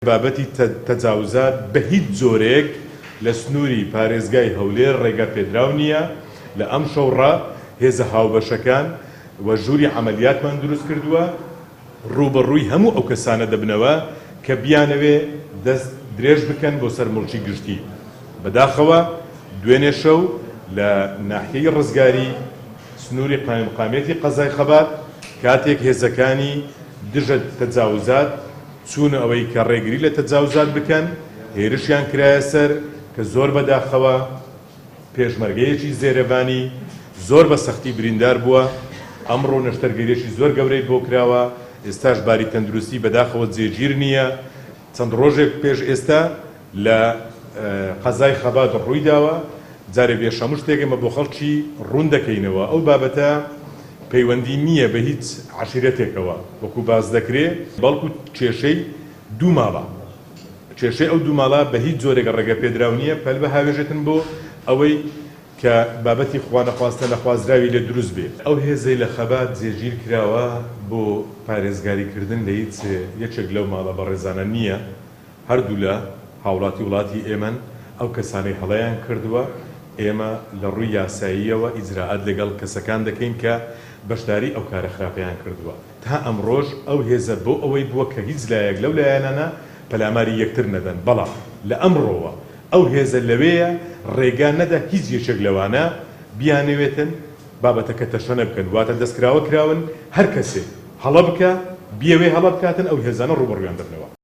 بابەتی تەجاوزات بە هیچ جۆرێک لە سنووری پارێزگای هەولێر ڕێگە پێدراو نییە، لە ئەمشەوڕا هێزە هاوبەشەکان و ژووری عەمەلیاتمان دروست کردووە، ڕووبەڕووی هەموو ئەو کەسانە دەبنەوە کە بیانەوێ دەست درێژ بکەن بۆ سەر موڵکی گشتی. بەداخەوە دوێنێ شەو لە ناحیەی ڕزگاری سنووری قایمقامیەتی قەزای خەبات کاتێک هێزەکانی دژە تەجاوزات چوونە ئەوەی کە ڕێگری لە تەجاوزات بکەن، هێرشیان کرایە سەر کە زۆر بەداخەوە پێشمەرگەیەکی زێرەڤانی زۆر بە سەختی بریندار بووە، ئەمڕۆ نەشتەرگەریەکی زۆر گەورەی بۆ کراوە، ئێستاش باری تەندروستی بەداخەوە جێگیر نییە، چەند ڕۆژێک پێش ئێستا لە قەزای خەبات ڕوویداوە، جارێ بێش هەموو شتێک ئێمە بۆ خەڵکی ڕوون دەکەینەوە، ئەو بابەتە پەیوەندی نییە بە هیچ عەشیرەتێکەوە وەکو باس دەکرێ، بەڵکو کێشەی دوو ماڵە، کێشەی ئەو دوو ماڵە بە هیچ جۆرێک ڕێگەپێدراو نییە پەل بهاوێژێتن بۆ ئەوەی کە بابەتی خوانەخواستە نەخوازراوی لێ دروست بێ. ئەو هێزەی لە خەبات جێگیر کراوە بۆ پارێزگاری کردن لە هیچ یەکێک لەو ماڵە بەڕێزانە نییە، هەردوولا هاوڵاتی وڵاتی ئێمەن، ئەو کەسانەی هەڵەیان کردووە ئێمە لە ڕووی یاساییەوە ئیجرائات لەگەڵ کەسەکان دەکەین کە بەشداری ئەو کارە خراپەیان کردووە. تا ئەمڕۆش ئەو هێزە بۆ ئەوەی بووە کە هیچ لایەک لەو لایەنانە پەلاماری یەکتر نەدەن، بەڵام لە ئەمڕۆوە ئەو هێزە لەوێیە ڕێگا نەدا هیچ یەکێک لەوانە بیانەوێتن بابەتەکە تەشەنە بکەن، واتە دەستکراوە کراون، هەر کەسێک هەڵە بکا، بیەوێ هەڵە بکاتن ئەو هێزانە ڕووبەڕوویان دەبنەوە.